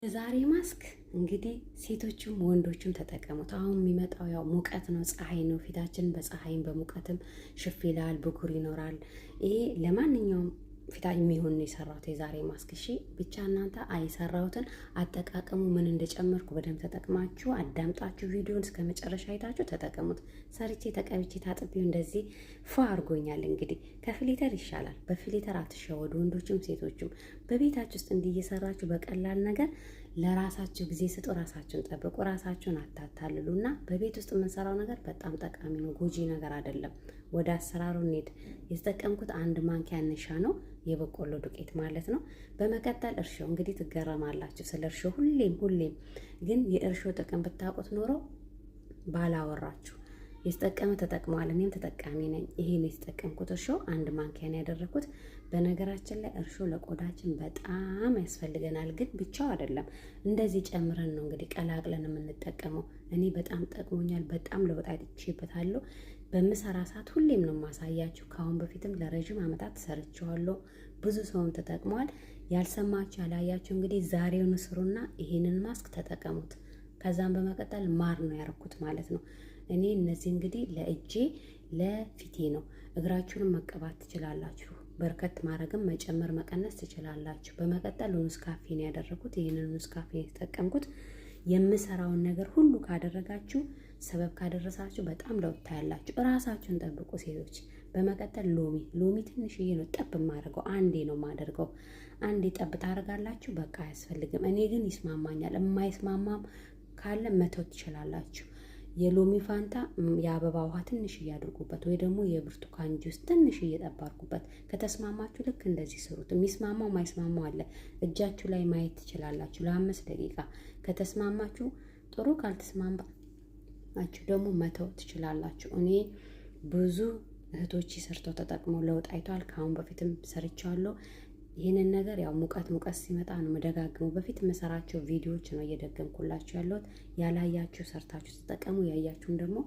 የዛሬ ማስክ እንግዲህ ሴቶችም ወንዶችም ተጠቀሙት። አሁን የሚመጣው ያው ሙቀት ነው፣ ፀሐይ ነው። ፊታችን በፀሐይም በሙቀትም ሽፍ ይላል፣ ብጉር ይኖራል። ይሄ ለማንኛውም ፊታ የሚሆን ነው የሰራሁት የዛሬ ማስክ። እሺ ብቻ እናንተ የሰራሁትን አጠቃቀሙ ምን እንደጨመርኩ በደንብ ተጠቅማችሁ አዳምጣችሁ ቪዲዮን እስከ መጨረሻ አይታችሁ ተጠቀሙት። ሰርቼ ተቀብቼ ታጥቤው እንደዚህ ፏ አድርጎኛል። እንግዲህ ከ filter ይሻላል። በ filter አትሸወዱ፣ ወንዶችም ሴቶችም በቤታችሁ ውስጥ እንዲህ እየሰራችሁ በቀላል ነገር ለራሳችሁ ጊዜ ስጡ፣ ራሳችሁን ጠብቁ፣ ራሳችሁን አታታልሉ። እና በቤት ውስጥ የምንሰራው ነገር በጣም ጠቃሚ ነው፣ ጎጂ ነገር አይደለም። ወደ አሰራሩ እንሂድ። የተጠቀምኩት አንድ ማንኪያ ነሻ ነው፣ የበቆሎ ዱቄት ማለት ነው። በመቀጠል እርሾ፣ እንግዲህ ትገረማላችሁ ስለ እርሾ ሁሌም ሁሌም፣ ግን የእርሾ ጥቅም ብታውቁት ኖሮ ባላወራችሁ። የተጠቀመ ተጠቅመዋል፣ እኔም ተጠቃሚ ነኝ። ይሄን የተጠቀምኩት እርሾ አንድ ማንኪያ ነው ያደረኩት። በነገራችን ላይ እርሾ ለቆዳችን በጣም ያስፈልገናል፣ ግን ብቻው አይደለም። እንደዚህ ጨምረን ነው እንግዲህ ቀላቅለን የምንጠቀመው። እኔ በጣም ጠቅሞኛል፣ በጣም ለውጥ አይቼበታለሁ። በምሰራ ሰዓት ሁሌም ነው ማሳያችሁ። ከአሁን በፊትም ለረዥም ዓመታት ሰርቼዋለሁ። ብዙ ሰውም ተጠቅመዋል። ያልሰማችሁ ያላያችሁ እንግዲህ ዛሬውን ስሩና ይሄንን ማስክ ተጠቀሙት። ከዛም በመቀጠል ማር ነው ያደረኩት ማለት ነው። እኔ እነዚህ እንግዲህ ለእጄ ለፊቴ ነው። እግራችሁንም መቀባት ትችላላችሁ። በርከት ማድረግም መጨመር መቀነስ ትችላላችሁ። በመቀጠል ኔስካፌ ነው ያደረኩት። ይህንን ኔስካፌ የተጠቀምኩት የምሰራውን ነገር ሁሉ ካደረጋችሁ ሰበብ ካደረሳችሁ በጣም ለውጥ ታያላችሁ። እራሳችሁን ጠብቁ ሴቶች። በመቀጠል ሎሚ ሎሚ ትንሽዬ ነው ጠብ የማደርገው፣ አንዴ ነው የማደርገው። አንዴ ጠብ ታደርጋላችሁ፣ በቃ አያስፈልግም። እኔ ግን ይስማማኛል። የማይስማማም ካለ መተው ትችላላችሁ። የሎሚ ፋንታ የአበባ ውሃ ትንሽ እያድርጉበት ወይ ደግሞ የብርቱካን ጁስ ትንሽ እየጠብ አድርጉበት። ከተስማማችሁ ልክ እንደዚህ ስሩት። የሚስማማው ማይስማማው አለ። እጃችሁ ላይ ማየት ትችላላችሁ ለ5 ደቂቃ። ከተስማማችሁ ጥሩ፣ ካልተስማማችሁ ደግሞ መተው ትችላላችሁ። እኔ ብዙ እህቶች ሰርተው ተጠቅመው ለውጥ አይተዋል። ከአሁን በፊትም ሰርቼዋለሁ። ይህንን ነገር ያው ሙቀት ሙቀት ሲመጣ ነው መደጋግመው። በፊት የምሰራቸው ቪዲዮዎች ነው እየደገምኩላችሁ ያለሁት። ያላያችሁ ሰርታችሁ ተጠቀሙ፣ ያያችሁን ደግሞ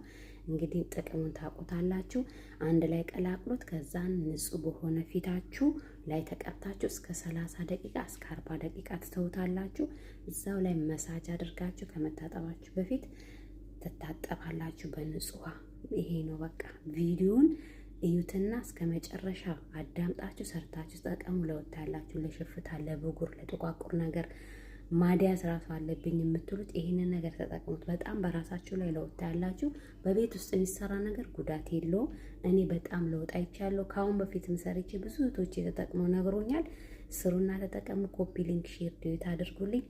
እንግዲህ ጥቅሙን ታውቁታላችሁ። አንድ ላይ ቀላቅሎት ከዛን ንጹህ በሆነ ፊታችሁ ላይ ተቀብታችሁ እስከ 30 ደቂቃ እስከ 40 ደቂቃ ትተውታላችሁ። እዛው ላይ መሳጅ አድርጋችሁ ከመታጠባችሁ በፊት ትታጠባላችሁ በንጹህ ውሃ። ይሄ ነው በቃ። ቪዲዮን እዩትና እስከ መጨረሻ አዳምጣችሁ ሰርታችሁ ተጠቀሙ። ለውጥ ታያላችሁ። ለሽፍታ፣ ለብጉር፣ ለጥቋቁር ነገር ማዲያት ራሱ አለብኝ የምትሉት ይህንን ነገር ተጠቅሙት። በጣም በራሳችሁ ላይ ለውጥ ታያላችሁ። በቤት ውስጥ የሚሰራ ነገር ጉዳት የለውም። እኔ በጣም ለውጥ አይቻለሁ። ከአሁን በፊትም ሰርቼ ብዙ እህቶቼ ተጠቅመው ነግሮኛል። ስሩና ተጠቀሙ። Copy link፣ share፣ duet አድርጉልኝ።